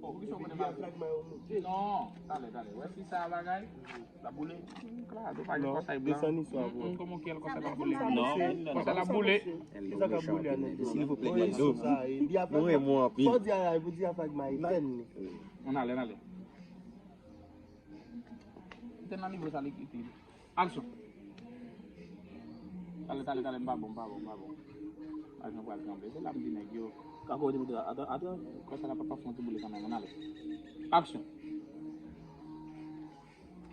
Oh, poukisa w konnen m ap... Non, talè, talè. Wè si sa bagay, l ap boule. Klado pa gen konsèy blan. Desann istwa pou... Kòman kè l konsèy la boule? Non, konsèy la boule. Kisa k ap boule anndan? Silvouplè, Nando. Nou renmen w anpil. Fò di a pou di a fag ma etèn li. Ann ale, ann ale. Etèn nan nivo sa li kite. Aksyon. Talè, talè, talè, m pa bon, m pa bon, m pa bon. Ajan pral tranble. Se la m di nèg yo. Kako ou te mete la, atan, atan. Kòsa la papa fè yon ti boule kanmenm, ann ale. Aksyon.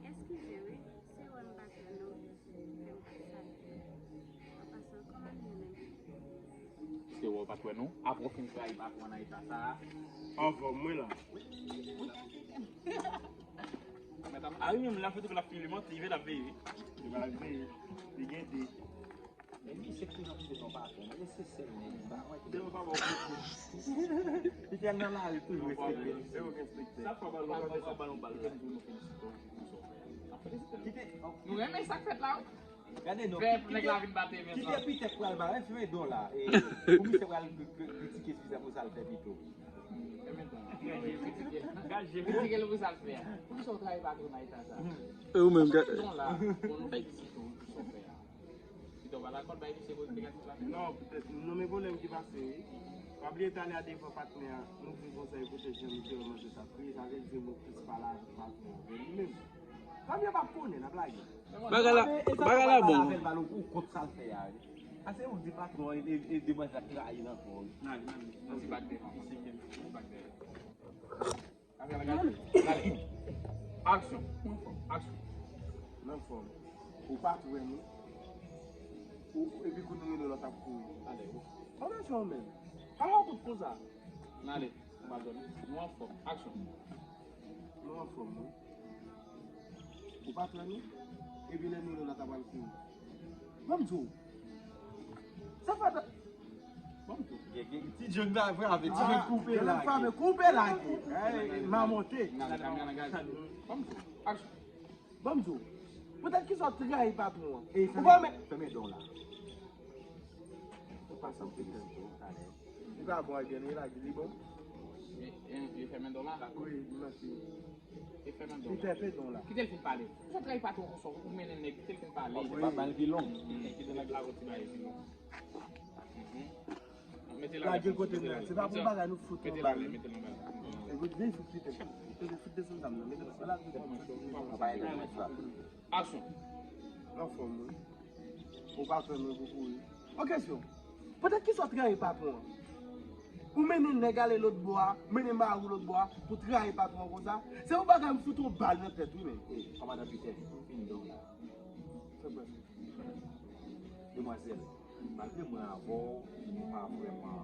Eskize wi, se wè m pa t wè non. Fè m pa sa. An pasan, kòman nou ye menm? Se wè w pa t wè non. Apre w fin trayi patwon nan eta sa a. Anfòm mwen la. Mèt ap A wi, menm la foto ke l ap filme, li veye, l ap veye. Li pa veye, li gen de. Men li se ki nan pito ton patwon, men se sèl nèg li pa wè ki. Te pa bon. Li te al nan lari toujou respekte. Li te respekte. Sa fè bal, bal, bal, bal. Kite. Nou renmen sa k fèt la, wi. Gade non, fè nèg la vin bate men sa. Kite Pitèk pral ba, fè don la. E, pou misye pral kritike Swiza pou sa l fè pito. Kritike l pou sa l fè a. Poukisa w trayi patwon nan eta sa? E ou menm, gade. Don la, pou nou felisite w pou sa w fè a. Pito w pa dakò bay misye pou negatif la? Non, petèt, non, men pwoblèm ki pase, wi. Pa bliye talè a devan patnè a, nou vin konsa e kote jan misye manje sa. Wi, sa vle di nou plis pale avèk patnè a. Men li menm. Fabien p ap konnen, n ap lage. Bagay la, bagay la bon. Ou kont sa l fè a, wi. Ase ou di patwon e, e, e demwazèl ap trayi l ankò, wi. Nan, nan, nan, se pa de, se pa de. Aksyon. Aksyon. Nan fòm. Ou pa t wè nou. Ou, epi kou nou rele lòt ap kouri. Ale, ou. Atann menm. Pa yon kout konsa. N ale. Ou pa t wè nou. Nou anfòm. Aksyon. Nou anfòm, wi. Ou pa t wè nou? Epi lè nou rele lòt ap al kouri. Ban m di w. Sa fè. Ban m di w. Gen, gen ti John ta frape, ti John koupe la. Frape, koupe la. Mamonte. Ban m di w. Aksyon. Ban m di w. Poutèt kisa w trayi patwon an? Ou pa men. Fèmen don la. Ou pa santi li talè. Li pa bon ak Deni la, li bon. E, e, e fèmen don la? Wi, li manke. E fèmen don la. Li fè fè don la. Kite l fin pale. Ou sa trayi patwon konsa, ou mennen nèg, kite l fin pale. Se pa bal ki long. Kite nèg la kontinye pale pi long. Mete la. Lage kote nou ye. Se pa pou bagay nou fout yon bal. Mete la, mete la. E pou vin fout pite. Fout desann zam nan. Mete la. Aksyon. Anfòm, wi. Ou pa fè mwen pou kouri. Yon kesyon. Poutèt kisa w trayi patwon an? Ou mennen nèg ale lòt bò a, mennen mari w lòt bò a, pou trayi patwon an konsa? Se yon bagay m fout yon bal nan tèt, wi, men. E, kòmandan Pitèk, fin don la. Fè brèf. Demwazèl, malgre mwen avè w, nou pa vrèman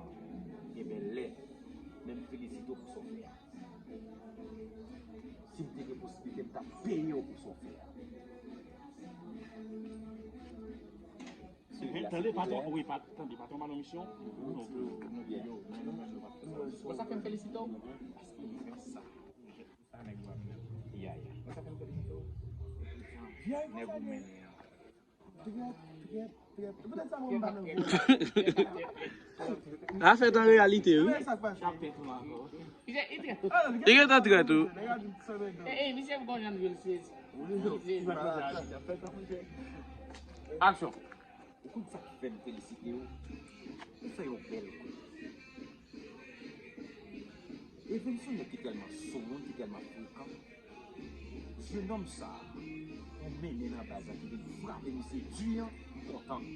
gen bèl lè, men m felisite w pou sa w fè a. Si m te gen posiblite, m t ap peye w pou sa w fè a. Tande, patwon, wi, pa, tande, patwon ba nou misyon. Nou, nou, nou, nou, nou, nou, nou, nou, nou. Bon, sa fè m felisite w, paske li fè sa. Sa nèg yo ap fè. Ya, ya. Bon, sa fè m felisite w. Nèg ou mennen an. Trè, trè, trè. Poutèt sa mwen m pa nan gwo. Afè an reyalite, wi. Sa k pase? Li gentan trè tou. E, e, misye gon jan dwèl sezi. Aksyon. Ou konn sa k fè m felisite w? Ou fè yon bèl kou. Evenson nèg ki tèlman soumoun, ki tèlman frekan. Jenòm sa a, ou mennen nan baz la ki vin frape misye di an, m kontan.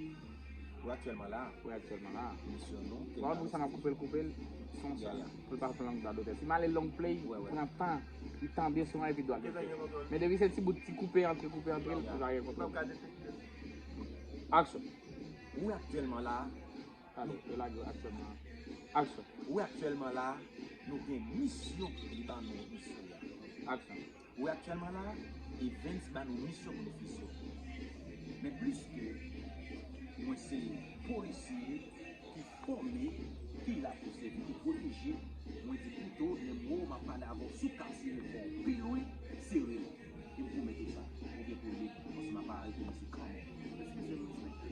Ou aktyèlman la. Ou aktyèlman la. Misyon nou, ke. Bon, pou sa n ap koupe l, koupe l, son son. Pou l pa fè long radotè. Si m ale long play, pran tan, li tande son an epi dwal. Men depi se ti bout, ti koupe, antre, koupe, antre, li pa gen kontwòl. Aksyon. Ou aktyèlman la. Ale, yo lage yo aktyèlman. Aksyon. Ou aktyèlman la, nou gen misyon pou li ban nou misyon la. Aksyon. Ou aktyèlman la, Evens ban nou misyon pou nou fè sou. Men pliske mwen se polisye ki fòme, ki la pou sèvi, ki pwoteje, mwen di pito, men mwen m ap pale avè w sou ka sere fò w pi lwen, sere l. E m pwomèt ou sa, ou gen pou li, paske m ap arete misye kanmenm. Eskize m, respekte.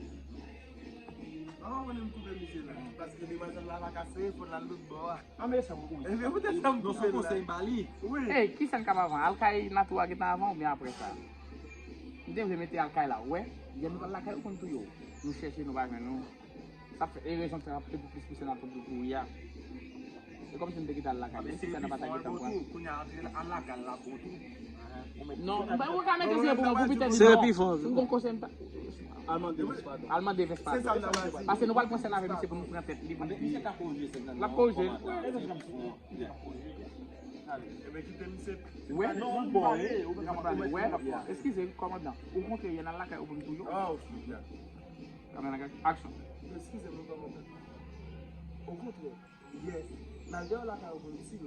An, mwen menm koupe misye la, paske demwazèl la pa ka sere, fò l al lòt bò a. A, men sa m kou. Ebyen, poutèt sa m koupe l la. Ey, kisa n k ap avan? Al kay Natou a gentan avan oubyen apre sa? M te vle mete al kay la, ou wè? Yè nou pral lakay ou konn touye w. Nou chèche, nou pa jwenn ou. Sa fè, e rezon k fè anpil pou plis pouse nan tout kouri a. E kòmsi m te kite al lakay. Men si sa nan pa ta gentan pran. Kounye a antre al lakay la bon tou. Non, m pa, ou ka mete sere pou mwen pou pitèt. Sere pi fò. Si m gon konsèy m ta. Al mande Evens padon. Al mande Evens padon. Paske nou pral pran sèn avè misye pou nou pran tèt li, pou nou di. L ap korije. Ebyen, kite misye. Wè, non, ou pale, ou pa ka pale. Wè, eskize, kòmandan. Ou kontre yè nan lakay ou pou m touye w. Kamera, aksyon. Eskize m, kòmandan. Okontrè, yè, n al dèyè lakay ou pou n tiye w.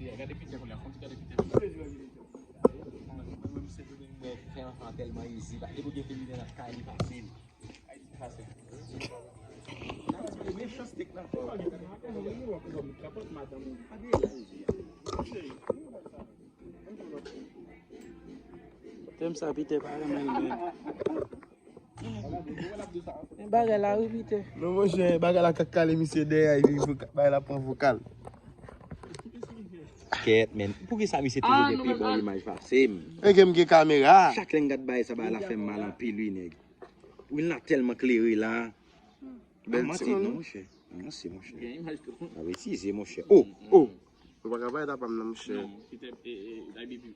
Pita, gade Pita kounye a, fon ti gade Pita. Mwen menm se mwen fè anfan tèlman izi, pa depi w gen feminen nan kay li fasil. Tèm sa Pita pa renmen l menm. Men bagay la wi Pita. Non monchè, bagay la k ap kale misye dèyè epi voka- bagay la pran vokal. Kèt men, poukisa misye toujou gen pi bon imaj pase m? Enke m gen kamera. Chak lè m gad bagay sa, bagay la fè m mal anpil wi nèg. Wi l la tèlman klere la. Bèl ti non monchè. Mèsi monchè. Gen imaj tou. Mwen betize monchè. Oh, oh. Ou pa ka bay dapam nan monchè. Non, Pita, e, e, I B P.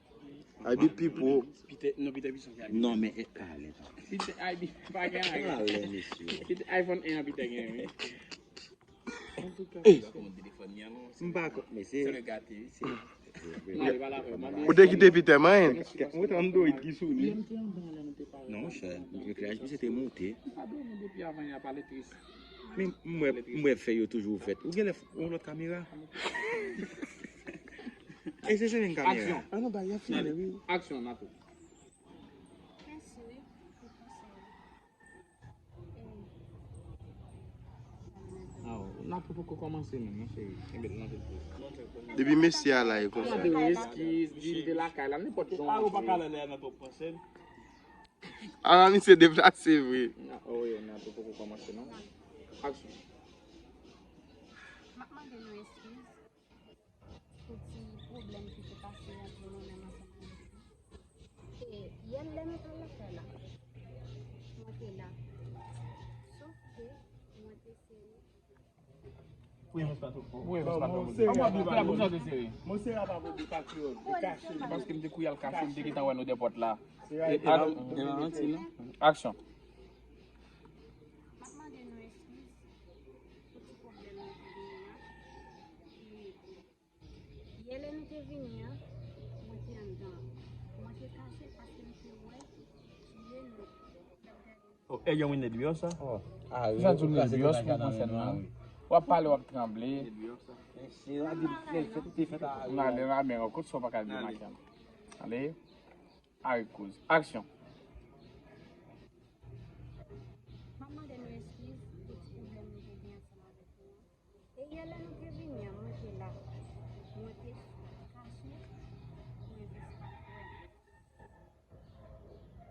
I B P pro. Pita, non, Pita pi son ki I B P. Non, men e kale. Pita I B P pa gen anyen. Kale mesye. Pita iPhone en an Pita gen, wi. Antouka, m pa konn telefòn li an non. M pa konn, mesye. Se le gate, wi, se. Mande pa la fè, mande. Ou te kite Pita mwen. Mwen te Android ki sou li. Non monchè, ekleraj misye te moute. Depi avan y a pale tris. Men m wè, m wè fè yo toujou ouvèt. Ou genlè f- yon lòt kamera? E se se menm kamera. Aksyon. Ah non, ba y ap filme wi. Aksyon, Nato. Mèsi wi pou konsèy. Aw, Nato poko kòmanse menm non cheri. Enben nan tet pou. Depi mesye a la e konsa. Mande eskiz, di l te lakay la, nenpòt jan. Ou pa ka nan lè a Nato pran sèn. Ala misye deplase vre. Oh yeah, Nato poko kòmanse non. Aksyon. M ap mande nou eskiz pou ti pwoblèm ki te pase ant nou menm ansanm avèk nou. E yè lè nou t al lakay la, mwen te la. Sòf ke mwen te sere. Pou Evans pa twò fò. Pou Evans pa twò fò. Mwen pa byen pale pou sa te sere. Mwen sere pa pou de pa kreyòl, de kache. Paske m te kouri al kache, m te gentan wè nou dèpòt la. E, e, e, aksyon. M ap mande nou eskiz pou ti pwoblèm nou te genyen an. E yè lè nou te vini an, mwen te anndan. Mwen te kache paske m te wè je nou t ap gade nou. Oh, e yon minit deyò sa. Jan di w deyò, se pou konsèn nan. W ap pale, w ap tranble. N ale, n ale, men kote sa w pa ka di maten. Ale. Arèt koz. Aksyon. M ap mande nou eskiz pou ti pwoblèm nou te gen ansanm avèk nou an. E yè lè nou te vini an, mwen te la. Mwen te kache pou Evans pa t wè.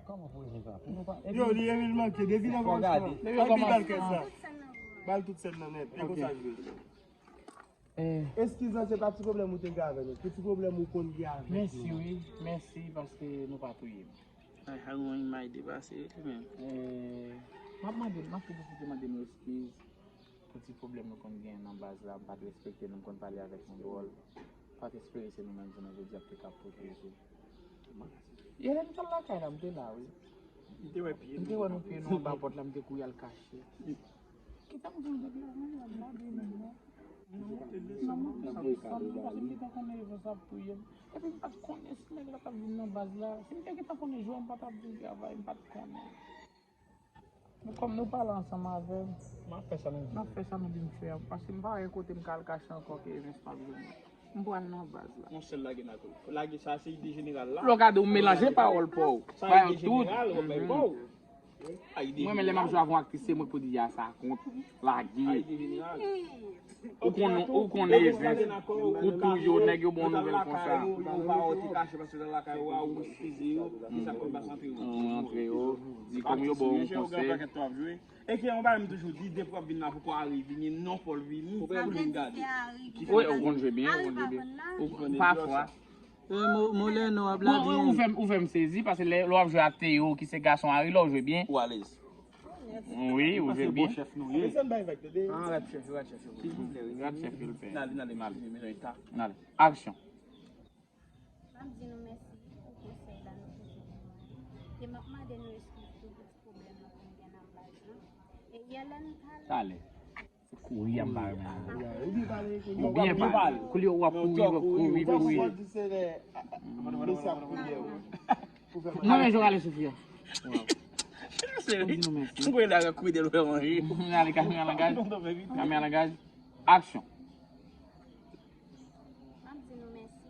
Kòman pou Evans pa? Yo, li Emil manke, depi nan kòmansman. Depi nan kòmansman. Ba l tout sèn nan nèt. E konsa l jwe. Eh. Eskiz lan, se pa ti pwoblèm ou te gen avè nou. Pou ti pwoblèm ou konn gen avè nou. Mèsi, wi. Mèsi paske nou pa touye m. Ay, sa yon imaj depase, wi, li menm. Eh, m ap mande, m ap pwofite mande nou eskiz pou ti pwoblèm nou konn gen nan baz la. M pa t respekte nou, m konn pale avèk nou dwòl. M pa t espere se nou menm jounen jodi a ki te ka pwoteje. Yè lè m t al lakay la, m te la, wi. M te wè pye nou. M te wè nou pye nou anba pòt la, m te kouri al kache. Kite m di w depi avan, l ap gade menm non. Nan monte desann nan, sa desann nan, paske m gentan konnen Evans ap touye m. Epi m pa t konnen si nèg la t ap vin nan baz la. Si m te gentan konnen jwè, m pa t ap vin travay, m pa t konnen. Men kòm nou pale ansanm avè m, m ap fè sa nou di m fè a, paske m pa wè kote m ka al kache ankò ke Evans p ap jwenn mwen. M pral nan baz la. Yon sèl lage n a tou. Lage sa, se ide jeneral la. Lè w gade, w melanje pawòl pa w. Sa ide jeneral, w bay pa w. Mwen menm lè m ap jwe avè yon aktris, se mwen k pou di a sa kont, lage. Ou konnen, ou konnen Evens, ou touye yo, nèg yo ba w nouvèl konsa. Ou pa wè ou te kache paske nan lakay ou a, ou eskize yo, ki sa k konn pase ant yo. Antre yo, di kòm yo ba w yon konsèy. E ke yon bagay m toujou di, depi w ap vin la pou Ari vini, non Paul vini, pou vin gade. Wi, ou konn jwe byen, ou konn jwe byen. Ou konn pafwa. Moleno ap la byen. Ou fè m, ou fè m sezi, paske lè, lè w ap jwe ak Theo, ki se gason Ari, lè w jwe byen. Ou alèz. Wi, ou jwe byen. Rat chèf, rat chèf. Rat chèf yo l fè. N ale, n ale, n ale. N ale. Aksyon. M ap di nou mèsi pou konsèy la nou toujou ban nou. E m ap mande nou eskiz tou pou ti pwoblèm nou konn gen nan baz lan. E yè lè nou t al. Talè. Kouri a m pa renmen. Ou byen pale. Koulye w ap kouri, w ap kouri, kouri. Mwen menm jan w ale soufri a. Mwen di nou mèsi. Mwen ale kamera langaj. Kamera langaj. Aksyon. M ap di nou mèsi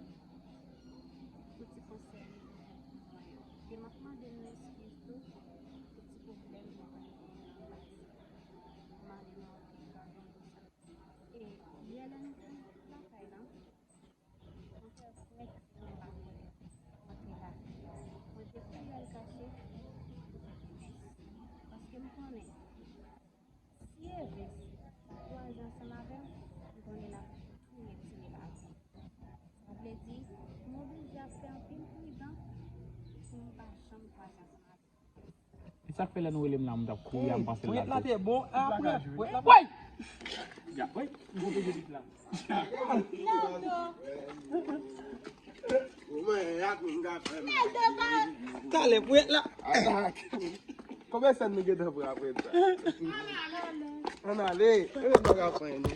pou ti konsèy nou te ban nou an. E m ap mande nou eskiz tou pou ti pwoblèm nou te genyen nan baz. M mande nou anpil padon pou sa. E yè lè nou te lakay la, mwen fè frèt anba pòt la. Mwen te la. Mwen te kouri al kache. Paske m konnen si Evens kwaze ansanm avè m, m konnen l ap tou retire lavi l. Sa vle di, m oblije ap fè anpil pridan pou m pa janm kwaze ansanm avè l. E sa k fè lè nou rele m la, m t ap kouri a, m panse l la tou. Pwent la te bon, a, pwent, pwent la. Woy! Ya, woy, m konn toujou bit la. Talè pwent la. Konbyen sèn nou gentan pran apre sa? Ann ale. Ann ale. E bagay fany, non?